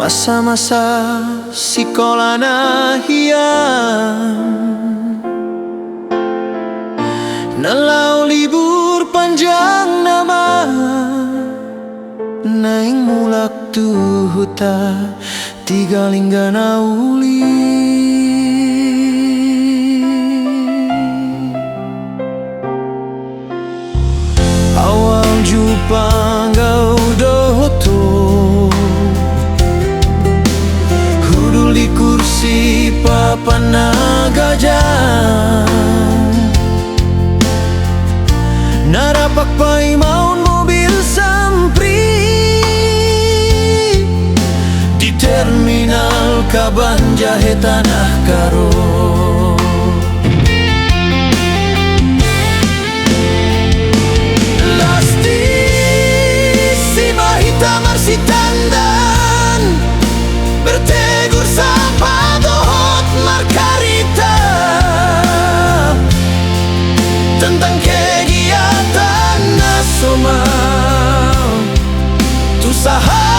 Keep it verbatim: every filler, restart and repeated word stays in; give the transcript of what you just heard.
Masa-masa sikola na hian, na laho libur panjang nama, naeng mulak tu huta Tiga Lingga na uli. Awal jumpang au dohot ho, hundul di kursi papan na ganjang, na rap paimaon mobil sampri di terminal Kabanjahe Tanah Karo. Las disi ma hita marsitandan, bertegur sapa dohot marcarita tentang kegiatan na somal tu sahat